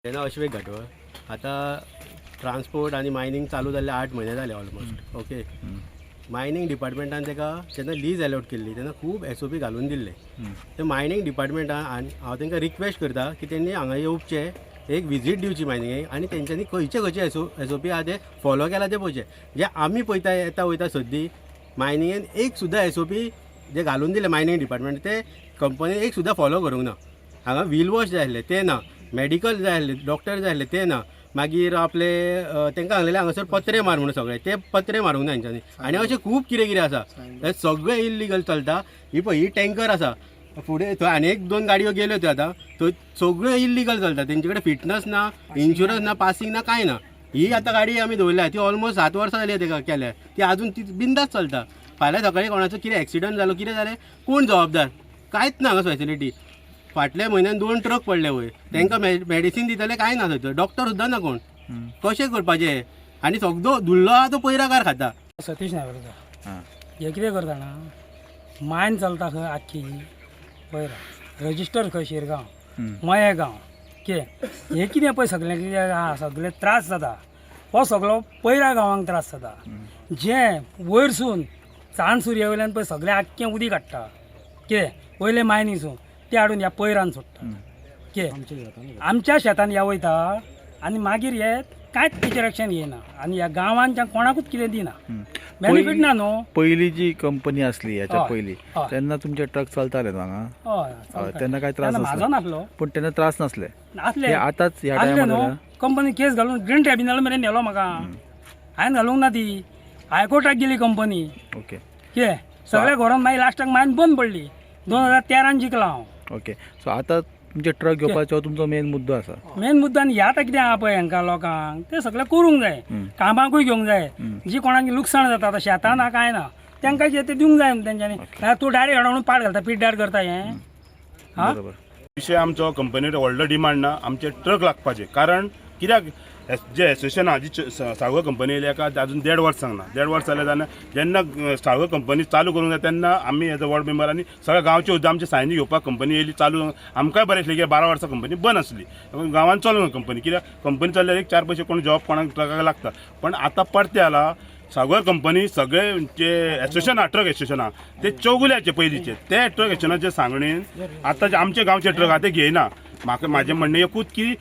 तेन्ना अश्वेक घाटवळ. आतां ट्रान्सपोर्ट आनी मायनींग चालू जाल्ले 8 म्हयने जाले ऑलमोस्ट, ओके. मायनींग डिपार्टमेंटान ताका जेन्ना लीज अलॉट केल्ली तेन्ना खूब एसओपी घालून दिल्ले. ते मायनींग डिपार्टमेंटान आनी हांव तांकां रिक्वेस्ट करता की तेंणी हांगा येवचें, एक विजीट दिवची मायनिंगेक आनी तेंच्यांनी खंयचे खंयचे एसओपी आहा ते फॉलो केला ते पळोवचे. जे आमी पळयता, येता वयता सद्दी, मायनिंगेन एक सुद्दां एसओपी जे घालून दिले मायनींग डिपार्टमेंट, ते कंपनीन एक सुद्दां फॉलो करूंक ना. हांगा व्हील वॉश जाय आसले ते ना, मेडिकल जाय आसले, डॉक्टर जाय आसले ते ना. मागीर आपले तांकां सांगलेले हांगासर पत्रे मार म्हणून, सगळे ते पत्रे मारूंक ना हेंच्यांनी. आनी अशें खूब कितें कितें आसा, हे सगळें इल्लिगल चलता. ही पळय, ही टँकर आसा फुडें, थंय आनी एक दोन गाडयो गेल्यो त्यो. आतां थंय सगळें इल्लिगल चलता. तेंचे कडेन फिटनस ना, इन्शुरन्स ना, पासिंग ना, कांय ना. ही आतां गाडी आमी दवरल्या ती ऑलमोस्ट 7 वर्सां जाली तेका केल्या, ती आजून ती बिंदास चलता. फाल्यां सकाळी कोणाचो कितें एक्सिडंट जालो, कितें जालें, कोण जबाबदार? कांयच ना हांगा फॅसिलिटी. फाटल्या म्हयन्यान दोन ट्रक पडले वयर, तांकां मेडिसीन दितले कांय ना थंय, डॉक्टर सुद्दां ना कोण. कशें करपाचें? आनी सगळो धुल्लो आहा तो पयराकार खाता. सतीश नागरकर. हां. हे कितें करता जाणा, मायन चलता खंय आख्खी पयरा रजिस्टर खंय शिरगांव, मये गांव. कितें हें, कितें पळय, सगळें कितें आहा, सगळे त्रास जाता. हो सगळो पयरा गांवांक त्रास जाता. जें वयरसून चांद सुर्या वयल्यान पळय सगळें आख्खें उदीक हाडटा, कितें वयले मायनीसून तें हाडून ह्या पयरान सोडटा. कितें आमच्या शेतान ह्या वयता आनी मागीर हे कांयच तेचेर एक्शन घेयना आनी ह्या गांवांच्या कोणाकूच कितें दिना, बेनिफीट ना न्हू. पयली जी कंपनी आसली ह्याच्या पयली, तेन्ना तुमचे ट्रक चलताले न्हू हांगा? हय. हय, तेन्ना काय त्रास तेन्ना नासलो? म्हाजो नासलो. पूण तेन्ना त्रास नासले? आसले. हे आतांच ह्या आसले टायमार न्हू. जाल्या? कंपनी केस घालून ग्रीन ट्रायब्युनल मेरेन व्हेलो म्हाका. हांवें घालूंक ना ती, हायकोर्टाक गेली कंपनी. कितें सगळें करून मागीर लास्टाक मायन बंद पडली. 2013न जिखला हांव. ओके, सो आतां तुमचे ट्रक घेवपाचो तुमचो मेन मुद्दो आसा? मेन मुद्दो. आनी ह्या आतां कितें आहा पळय, हांकां लोकांक तें सगळें करूंक जाय, कामाकूय घेवंक जाय. जी कोणाक लुकसाण जाता, आतां शेतां ना, कांय ना, तांकां जें तें दिवंक जाय न्हू तेंच्यांनी. नाल्यार तूं डायरेक्ट हाडून पाट घालता, पिड्ड्यार करता हें आं. बरोबर. विशय आमचो कंपनीर व्हडलो डिमांड ना, आमचे ट्रक लागपाचे. कारण कित्याक, जे एसोसिएशन आहा, जी साळगांव कंपनी येयली एका अजून देड वर्स सांगना. देड वर्स जालें जाल्यार जेन्ना साळगांव कंपनी चालू करूंक जाय तेन्ना आमी एज अ वॉर्ड मेंबर आनी सगळ्या गांवचे सुद्दां आमचे सायनी घेवपाक कंपनी येयली चालू. आमकांय बरें आसलें की 12 वर्सां कंपनी बंद आसली, गांवांत चलोना कंपनी. कित्याक कंपनी चल्ल्यार एक चार पयशे कोण जॉब कोणाक ट्रकाक लागता. पण आतां परतें आला, सागोर कंपनी सगळे जे एसोसिएशन आहा, ट्रक एसोसिएशन आहा, ते चौगुल्याचे पयलींचे ते ट्रक एसोसिएशनाचे सांगणेन आतां जे आमचे गांवचे ट्रक आहा ते घेयना. म्हाका म्हाजें म्हणणें एकूच की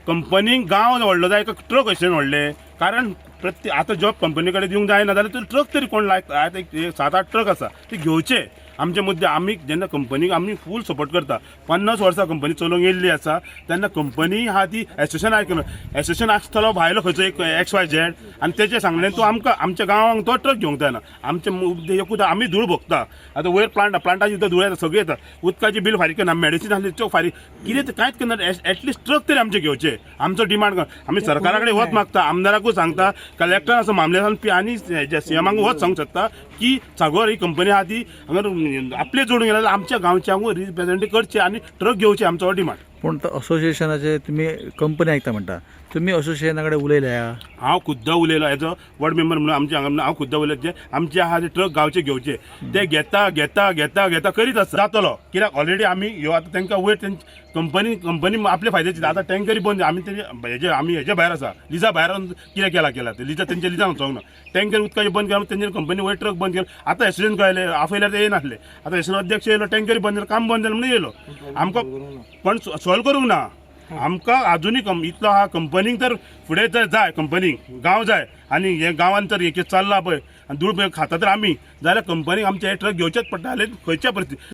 कंपनीक गांव व्हडलो जाय काय ट्रक एसोसिएशन व्हडलें? कारण प्रत्येक आतां जॉब कंपनी कडेन दिवंक जायना जाल्यार तर ट्रक तरी कोण लायक आतां एक सात आठ ट्रक आसा ते घेवचे. आमचे मुद्दे, आमी जेन्ना कंपनीक आमी फूल सपोर्ट करता. 50 वर्सां कंपनी चलोवंक येयल्ली आसा, तेन्ना कंपनी आहा ती एसोसिएशन आयकना. एसोसिएशन आसतलो भायलो खंयचो एक एक्स वाय झेड आनी तेजे सांगलें तूं आमकां आमच्या गांवांक तो ट्रक घेवंक जायना. आमचे मुद्दे एकूच, आमी धूळ भोगता. आतां वयर प्लांट, प्लांटाची सुद्दां धूळ येता, सगळी येता. उदकाची बील फारीक करना, मेडिसीन आसली त्यो फारीक कितें तें कांयच करना. एटलिस्ट ट्रक तरी आमचे घेवचे. आमचो डिमांड आमी सरकारा कडेन होच मागता, आमदाराकूय सांगता, कलेक्टर आसा, मामलेदार आनी सीएमाक होच सांगूंक सोदता की सागोर ही कंपनी आहा ती हांगा आपले जोडून गेल्यार आमच्या गांवच्यांकूय रिप्रेझेंट करचे आनी ट्रक घेवचे. आमचो हो डिमांड. पूण असोसिएशनाचे तुमी कंपनी आयकता म्हणटा, तुमी असोसिएशना कडेन उलयल्या? हांव खुद्द उलयलो एज अ वॉर्ड मेंबर म्हणून. आमचे हांगा हांव खुद्द उलयलो, जे आमचे आहा ते ट्रक गांवचे घेवचे. ते घेता घेता घेता घेता करीत आसता जातलो. कित्याक ऑलरेडी आमी ह्यो आतां तांकां वयर तेंची कंपनी कंपनी आपले फायद्याची. आतां टँकरी बंद, आमी तेजे हेजे आमी हेजे भायर आसा, लिजा भायर कितें केलां केलां तें लिजा तेंच्या लिजान वचोंक ना. टँकर उदकाचें बंद केलां तेंच्या कंपनी, वयर ट्रक बंद केलो. आतां एसोसिएशन कळयलें, आपयल्यार ते येयनासले. आतां एसोसिएशन अध्यक्ष येयलो, टँकरी बंद जालें, काम बंद जालें म्हणून येयलो. आमकां पण सॉल्व करूंक ना. आमकां आजुनूय कम इतलो आहा. कंपनीक तर फुडें तर जाय, कंपनीक गांव जाय. आनी हे गांवान तर हें कितें चल्लां पळय आनी धूळ पळय खाता तर आमी जाल्यार कंपनीक आमचे हे ट्रक घेवचेच पडटाले खंयच्या परिस्थिती.